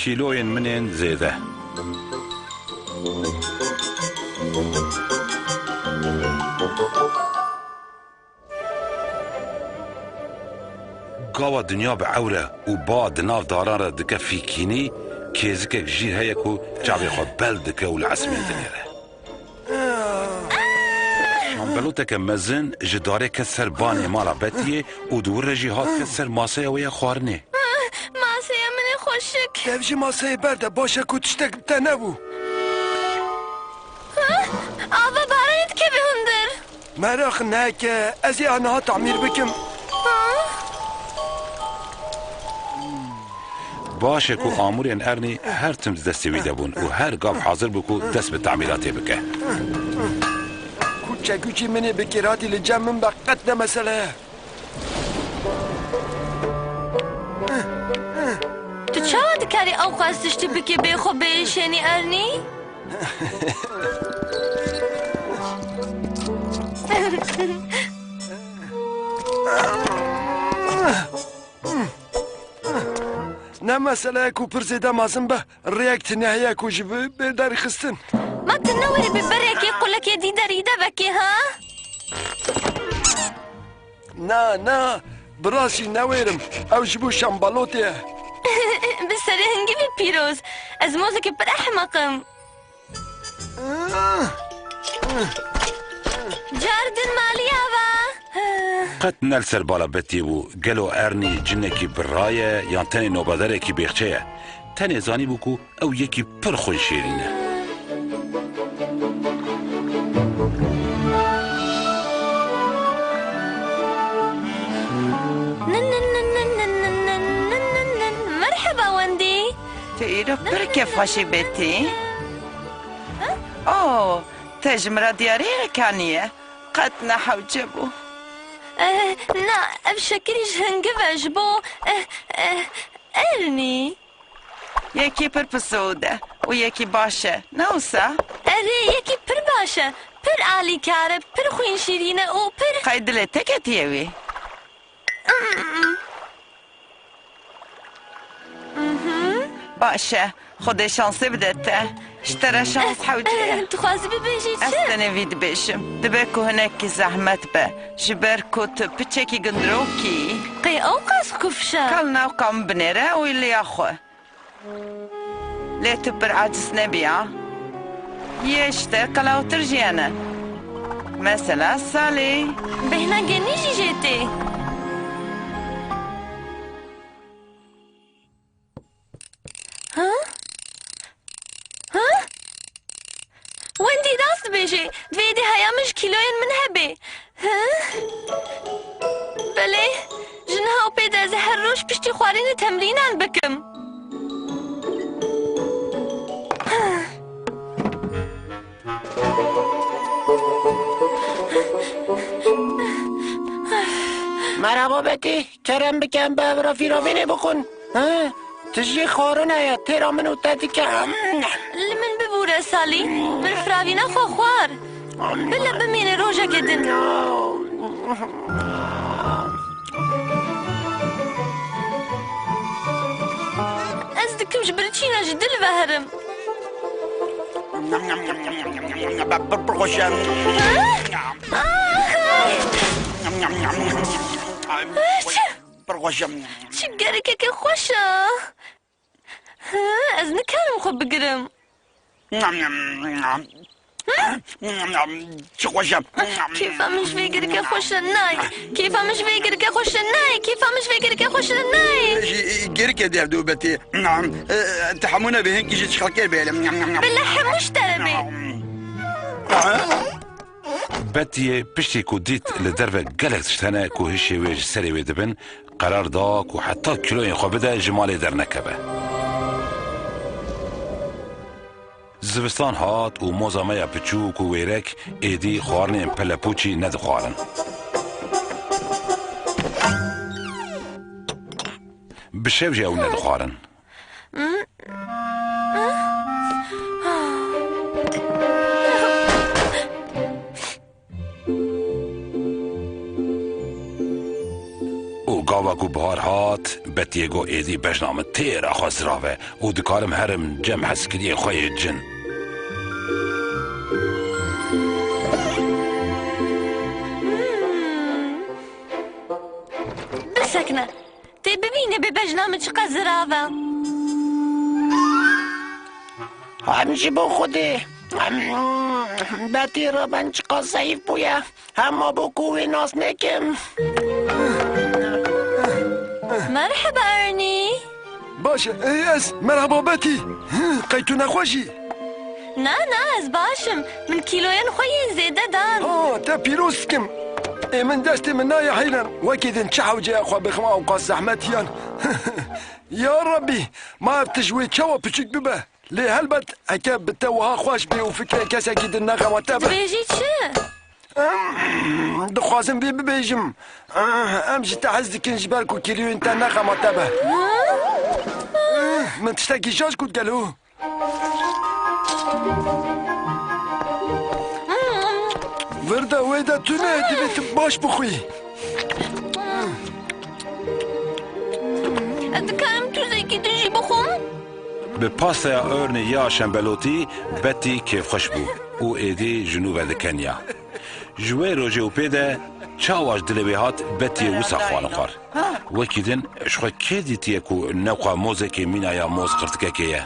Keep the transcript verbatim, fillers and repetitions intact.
Kîloyên min ên zêde. Gava dinya bi ewr e û ba di nav daran re dike fîkînî, kêzikek jîr heye ku çavê xwe bel dike û li esmên dinêre. Şambeloteke mezin ji darê ket ser banê mala Betiyê û di wir re jî hat ket ser maseya wê ya xwarinê. Maseya min ê xweşik. Dev ji maseyê berde, baş e ku tiştek bi te nebû. Ava baranê dikeve hundir. Meraq neke, ez ê aniha tamîr bikim. Baş e ku amûrên Ernî her tim di destê wî de bûn û her gav hazir bû ku dest bi tamîratê bike. Kuçekûkî min ê bi kêratî li cem min be, qet ne mesele ye. Tu çawa dikarî ewqas tiştî bikî bê xwe biêşênî, Ernî? Ne mesele ye ku pir zêde mezin be, rêyek tune heye ku ji bi bê derxistin. Ma tu newêrî bi berekê qulekê dî derî de vekê, ha? Na, na, bi rast jî newêrim. Ew ji bo şambalotê ye. Bi serê hingivî pîroz. Ez mozekî pir ehmeq im. Car din malî ava. Qet ne li ser bala Betiyê bû. Gelo Ernî cinekî birra ye yan tenê nobedarekî bêxçe ye? Tenê zanîbû ku ew yekî pir xwînşêrîn e. Merheba Wendy. Tu îro pir kêfxweş î Betî. Oh, te ji min re diyariyek aniye. Qet ne hewce bû. Eh, na, ev şekirî ji hingiv e, ji bo, eh, eh, Ernî. Yekî pir pisûd e û yekî baş e. Ne wisa? Erê, yekî pir baş e. Pir alîkar e, pir xwînşîrîn e û pir... Qey dilê te ketiye wî? Mhm. Baş e. Xwedê şansê bide te. Ji te re şans hewce ye. Dixwazî bibêjî çi? Ez tenê vî dibêjim. Dibe ku hinekî zehmet be. Ji ber ku tu piçekî gundirok î. Qey ew qas kufş e? Kal navka min binêre û li ya xwe. Lê tu pir aciz nebî, a? Yê ji te qelawtir jî hene. Mesela Salî. Bêhna genî jî jê tê. Ha? Ha? Wendy rast dibêje, divê êdî heya min ji kîloyên min hebe. Hi? Belê, ji niha û pê de ez ê her roj piştî xwarînê temrînan bikim. Merhaba Betî, kerem bikin bi ev re fîravînê bixwin. Hi? Tijî xwarin heye, têra min û te dike. Li min bibûre Salî, min firavîna xwe xwar. Bila bimîne rojeke din. Ez dikim ji birçîna ji dil ve herim. Pir xweş e. Ah! Ay! Çi? Pir xweş e. Çi gerikeke xweş e. Hı, ez nikarim xwe bigirim. Çi xweş e. Kêfa min ji vê girike xweş e, nayê. Kêfa min ji vê girike xweş e, nayê. Kêfa min ji vê girike xweş e, nayê. Ji girike derdobetê. Te hemû nebê, hinkî ji çixilkê bêlim. Bila hemû ji te re bê. Betiyê piştî ku dît li derve gelek tişt hene ku hişê wê ji serê wê dibin, qerar da ku heta kîloyên xwe bide ji malê dernekeve. Zivistan hat û moza me ya piçûk û wêrek êdî xwarinên pelepûçî nedixwarin. Bi şev jî ew nedixwarin. Û gav Sipa ku bihar hat, Betiyê got, êdî bejna min têra xwe zirav e û dikarim herim cem hezkiriyên xwe yê cin. Hmm. Bisekine. Tê bibîne bê bejna min çiqas zirav e. Em ji bo Xwedê. Em, Betî reben çiqas zeyîf bûye. Hema bo ku wê nas nekim. Merheba Ernie. Baş e, ey ez. Merhaba Betî. Qey tu nexweş î? Na, na, ez baş im. Min kîloyên xwe yên zêde dan. Ha, te pîroz dikim. Ê min destê min nayê heyran. Wekî din çi hewceya xwe bixim ewqas zehmet yan. Ya Rabbî, ma ev tişt wê çawa piçûk bibe? Lê helbet heke bi te wiha xweş bê û fikrê kesekî din nexema te be. Dibêjî çi? Em, dixwazim vê bibêjim. Em ji te hez dikin ji ber ku kîloyên te nexema te be. Min tiştekî şaş got gelo. Vir de wê de tune, divê tu baş bixwî. Ez dikarim tuzekî din jî bixwim? Bi pastaya Ernie ya şembelotî Betî kêfxweş bû û êdî ji nû ve dikeniya. Ji wê rojê û pê de çawa ji dilê wê hat Betiyê wisa xwarin xwar. Wekî din ji xwe kê dîtiye ku newqa mozekê mîna ya moz qirtikekê ye?